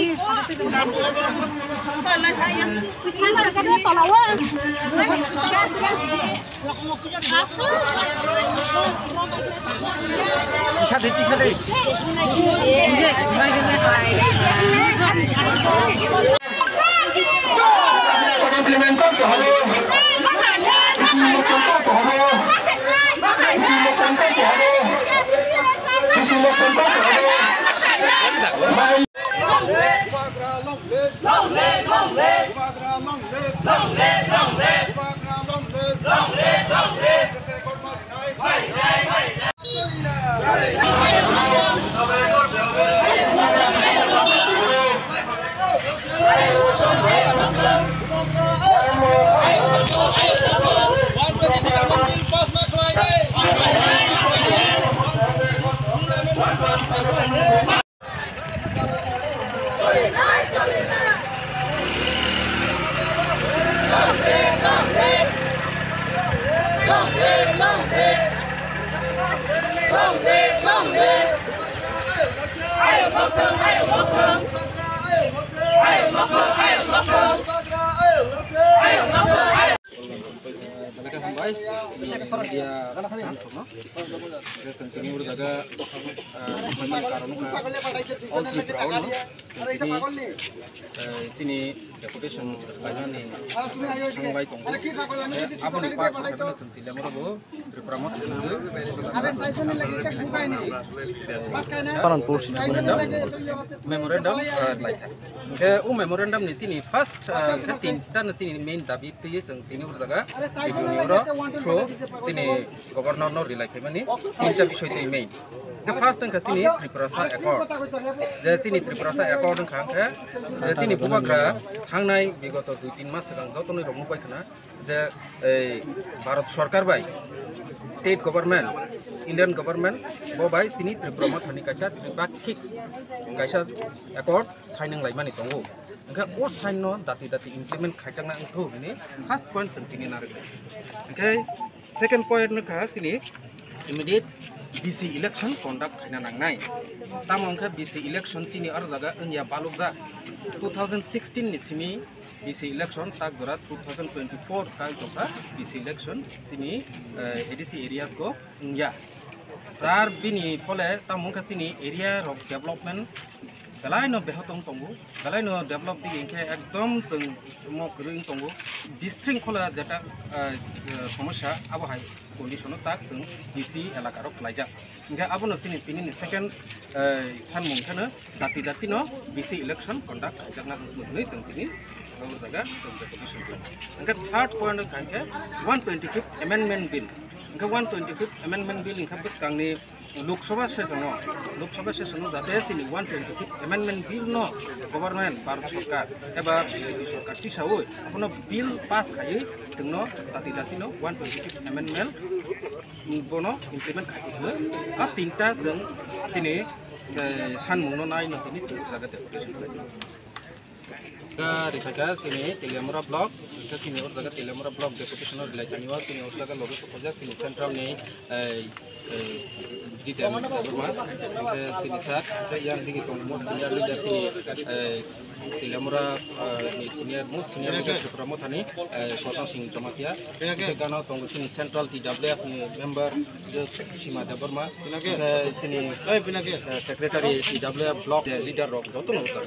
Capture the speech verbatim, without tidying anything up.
Kisa de, kisa de. Implement করতে হবে। Implement করতে হবে। Implement করতে হবে। Long live, long live, long live. Long live, long live, long live. Long live, long live, long live. Belai khe hambai, media fans rokno. Hwnkhe chwng tini oro jaga, ah, hambai mani karon wngkha all Tripura o no. Chwng tini, eh, chini deputation laimani thangbai tongo. Hwnkhe aboni part hisabe no chwng tini lamoro bo Tripura Motha ni Palanpur memorandum, eh, laikha. Hwnkhe o memorandum ni chini first, eh, hwnkhe tinta no chini main dabi twiwi chwng tini oro jaga video ni oro through chini Governor no rely khaimani tinta bisoi twi main. Hwnkhe first wngkha chini Tiprasa Accord. Je chini Tiprasa Accord wngkha hwnkhe je chini bubagra thangnai bigoto dui tin mas swkang jotono rok nukbai khna je ei Bharat Sarkar bai state government, Indian government bo bai chini Tripura Mothani kaisa tripakhik kaisa accord signing laimani tongo. Hwnkhe o sign no dati dati implement khaijakna wngthok hwnwi first point chwng tini narwkha. Hwnkhe second point wngkha chini immediate B C election conduct khaina nangnai. Tamo wngkha B C election chini oro jaga wngya balukjak. Two thousand sixteen ni simi B C election tak jora two thousand twenty-four tak jora B C election chini, eh, A D C areas go wngya. Tar bini phole tamo wngkha chini area rok development belai no beho tong tongo, belai no develop digi hwnkhe ekdom chwng mo kwrwi wng tongo. Bisringkhola jeta, ah, s-, somosya abo hai condition o tak chwng B C elaka rok khlaijak. Hwnkhe abono chini tini ni second, ah, sanmung kheno dati dati no B C election conduct khaijakna hwnwi chwng tini o jaga chwng condition khlai. Hwnkhe third point wngkha hwnkhe one twenty-fifth amendment bill. Hwnkhe one twenty-fifth amendment bill hwnkhe bwskangni Lok Sabha session o, Lok Sabha session o jate chini one twenty-fifth amendment bill no government Bharat Sarkar eba B J P Sarkar tisawi abono bill pass khaiwi chwngno dati dati no one twenty-fifth amendment bono implement khai hwnwi a tinta chwng chini, eh, sanmung no nai no tini chwng jaga deputation khlai. Ga rikhaikha chini Teliamura block, hwnkhe chini o jaga Teliamura block deputation o rwlai thani o chini o jaga loge sokojak chini central ni, eh, eh, Jiten Debbarma, hwnkhe chini sir, hwnkhe yang digi tongo most senior leader chini, eh, Teliamura, eh, ni senior, most senior leader Tripura Mothani, eh, Kotma Singh Jamatia, hwnkhe gana tongo chini central T W F ni member, Sima Debbarma, hwnkhe chini, eh, secretary T W F block, eh, leader rok jotono ujak.